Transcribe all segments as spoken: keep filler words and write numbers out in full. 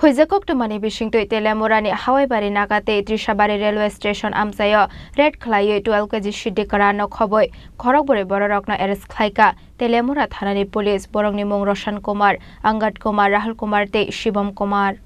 Huijak koktwmani bisingtwi Telemurani Hawaibari naga tei Trishabari railway station amchaio raid khlaiwi twelve K G siddi kwran no khobwi khorokbwrwi bororokno arrest khlaikha Telemura thanani police. Borokni mung Roshan Kumar, Angad Kumar, Rahul Kumar tei Shivam Kumar.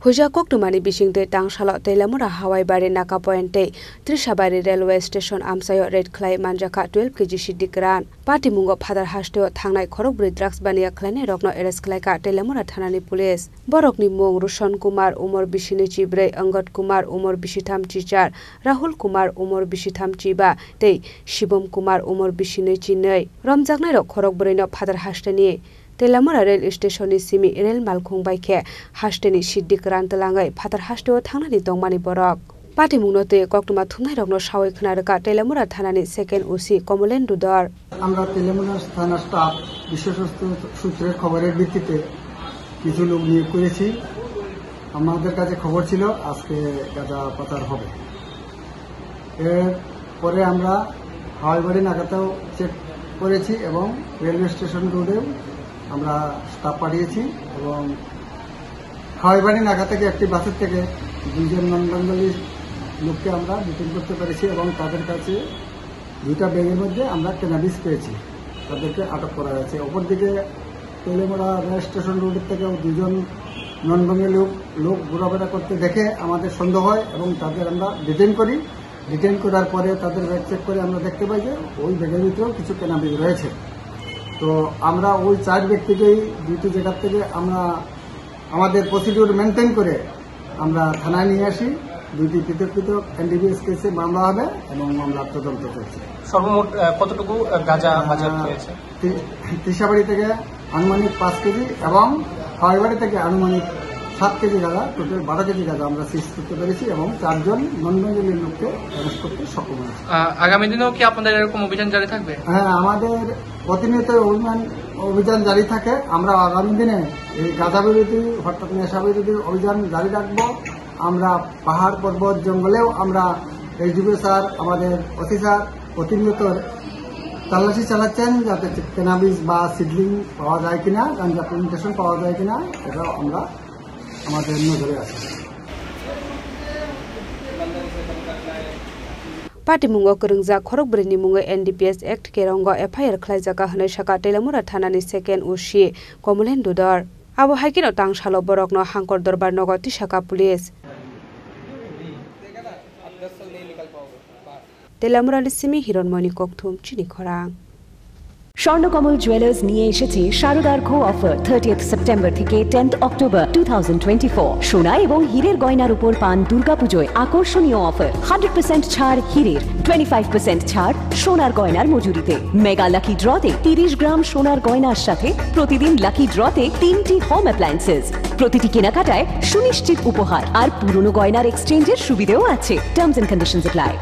Huijak koktwmani bisingtwi tangsalo Telemura Hawaibari naga point tei Trishabari railway station amchaio raid khlai manjakha twelve K G siddi kwran. Patimungo Phatar hasteo thangnai khorokbwrwi drugs baniya khlainairokno arrest khlaikha Telemura thanani police. Borokni mung Roshan Kumar, umor bisinwi chibrwi, Angad Kumar, umor bisitham chichar, Rahul Kumar, umor bisitham chiba tei Shivam Kumar, umor bisinwi chinwi. Romjaknairok khorokbwrwino Phatar hasteni Telemura rail station ni simi rail malkhung bai khe hasteni siddi kwran twlangwi Phatar hasteo thangnani tongmani borok. Patimungno tei koktwma thumnairokno sawi khna rwkha Telemura thanani second O C Komolen Dudor. আমরা তেলেমুরা থানা স্টাফ বিশ্বস্ত সূত্রের খবরের ভিত্তিতে কিছু লোক নিয়োগ করেছি। আমাদের কাছে খবর ছিল আজকে গাঁজা পাচার হবে। এর পরে আমরা হাওয়াইবাড়ি নাকাতেও চেক করেছি এবং রেলওয়ে স্টেশন রোডেও আমরা স্টাফ পাঠিয়েছি এবং হাওয়াইবাড়ি নাকা থেকে একটি বাসের থেকে দুইজন নন বেঙ্গলি লোককে আমরা ডিটেইন করতে পেরেছি এবং তাদের কাছে দুইটা ব্যাগের মধ্যে আমরা ক্যানাবিস পেয়েছি, তাদেরকে আটক করা হয়েছে। অপরদিকে তেলেমুড়া রেল স্টেশন রোডের থেকেও দুজন নন বেঙ্গলি লোক, লোক ঘোরাফেরা করতে দেখে আমাদের সন্দেহ হয় এবং তাদের আমরা ডিটেইন করি। ডিটেইন করার পরে তাদের ব্যাগ চেক করে আমরা দেখতে পাই যে ওই ব্যাগের ভিতরেও কিছু ক্যানাবিস রয়েছে। তো আমরা ওই চার ব্যক্তিকেই দুইটি জায়গার থেকে আমরা আমাদের প্রসিডিউর মেনটেন করে আমরা থানায় নিয়ে আসি। দুইটি পৃথক পৃথক এনডিপিএস কেসে মামলা হবে এবং মামলার তদন্ত চলছে। সর্বমোট, আহ, কতটুকু, আহ, গাঁজা আহ, বাজেয়াপ্ত হয়েছে? তি-, তিশাবাড়ি থেকে আনুমানিক পাঁচ কেজি এবং হাওয়াইবাড়ি থেকে আনুমানিক সাত কেজি গাঁজা, টোটাল বারো কেজি গাঁজা আমরা সিজ করতে পেরেছি এবং চারজন নন বেঙ্গলি লোককে অ্যারেস্ট করতে সক্ষম হয়েছি। আহ, আগামী দিনেও কি আপনাদের এরকম অভিযান জারি থাকবে? হ্যাঁ, আমাদের প্রতিনিয়ত অভিযান, অভিযান জারি থাকে। আমরা আগামী দিনে এই গাঁজা বিরোধী, অর্থাৎ নেশা বিরোধী অভিযান জারি রাখবো। আমরা পাহাড়, পর্বত, জঙ্গলেও আমরা এসডিপিও স্যার, আমাদের ওসি স্যার প্রতিনিয়ত তল্লাশি চালাচ্ছেন, যাতে ক্যানাবিস বা সিডলিং পাওয়া যায় কিনা, গাঞ্জা প্লান্টেশন পাওয়া যায় কিনা, এটাও আমরা, আমাদের নজরে আছে। Patimungo kwrwngjak khorokbwrwini mungwi N D P S Act kerongo F I R khlaijakha hwnwi sakha Telemura thanani second O C Komolen Dudor. Abo hai kheno tangsalo borokno Hangkor Dorbar nogo tisakha police. Telemurani simi Hironmoyni kokthum chini khorang. Swarnakamal jewellers নিয়ে এসেছে শারদার্ঘ offer, thirtieth September থেকে tenth October two thousand twenty four. সোনা এবং হীরের গয়নার উপর পান দুর্গাপুজোয় আকর্ষণীয় অফার, হান্ড্রেড পার্সেন্ট ছাড় হীরের, টোয়েন্টি ফাইভ পার্সেন্ট ছাড় সোনার গয়নার মজুরিতে। মেগা লাকি ড্রতে তিরিশ গ্রাম সোনার গয়নার সাথে প্রতিদিন লাকি ড্রতে তিনটি হোম অ্যাপ্লায়েন্সেস। প্রতিটি কেনাকাটায় সুনিশ্চিত উপহার আর পুরনো গয়নার এক্সচেঞ্জের সুবিধেও আছে। Terms and conditions apply.